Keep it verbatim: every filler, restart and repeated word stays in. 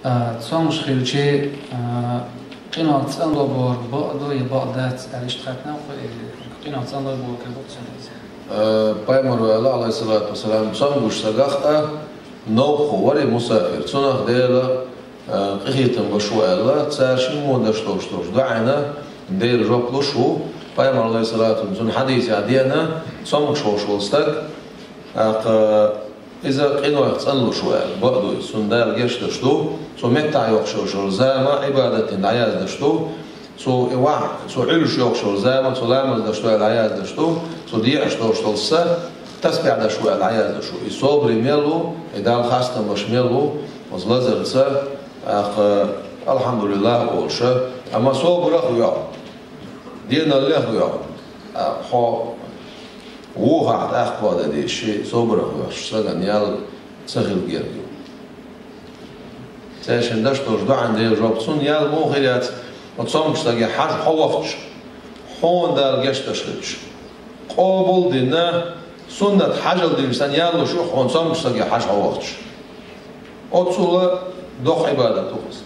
А, цомгуш хилчи, а, къинойх цӀанлуш бер бакъ ду я бакъ дац аьлла иштта хаьттина вай, къинойх цӀанлуш бер кхин бакъ ду цунна. А, пайхамар ваьлла, алейхиссалату вассалам, цомгуш сагах а новкъа вар мусафир. Цунах Дала, а, къинхетам беш ву аьлла, цар шин мо деш долуш долуш дуӀайна Дала жоп луш ву. Пайхамар, алейхиссалату, цуьнан хьадисехь деана, цомгуш волуш волу стаг, тӀаккха иза къинойх цӀанлуш ву аьлла, бакъ ду иза, цунна Дала гечдеш ду, цо меттахь йоккхуш йолу зама Ӏибадатана дӀаяздеш ду, цо и вахь, цо Ӏуьллуш йоккхуш йолу зама, цо ламаз деш ду аьлла дӀаяздеш ду, цо деӀаш долуш долу са тасбихь деш ву аьлла дӀаяздеш ду. И собаре мел ву, и Далла хастам беш мел ву, оцу лазарца, тӀаккха, алхьамдулиллахӀ олуш, амма собарах а воьху, деналлех а воьху, а, хьо вухахь тӀаккха дан дезаш, собарах воьхуш стагана ял ца хила герга ю. Цаьршинна деш долуш дуӀайна Дала жоп, цунна ял муха хир яц, оцу цомгуш стаге хьажа хьо вахча, хьуна Дала гечдеш хилча. Къобал а дина, суннат хьажал дина санна ял луш ю хьуна цомгуш стаге хьажа хьо вахча. Оццул доккха Ӏибадат ду иза.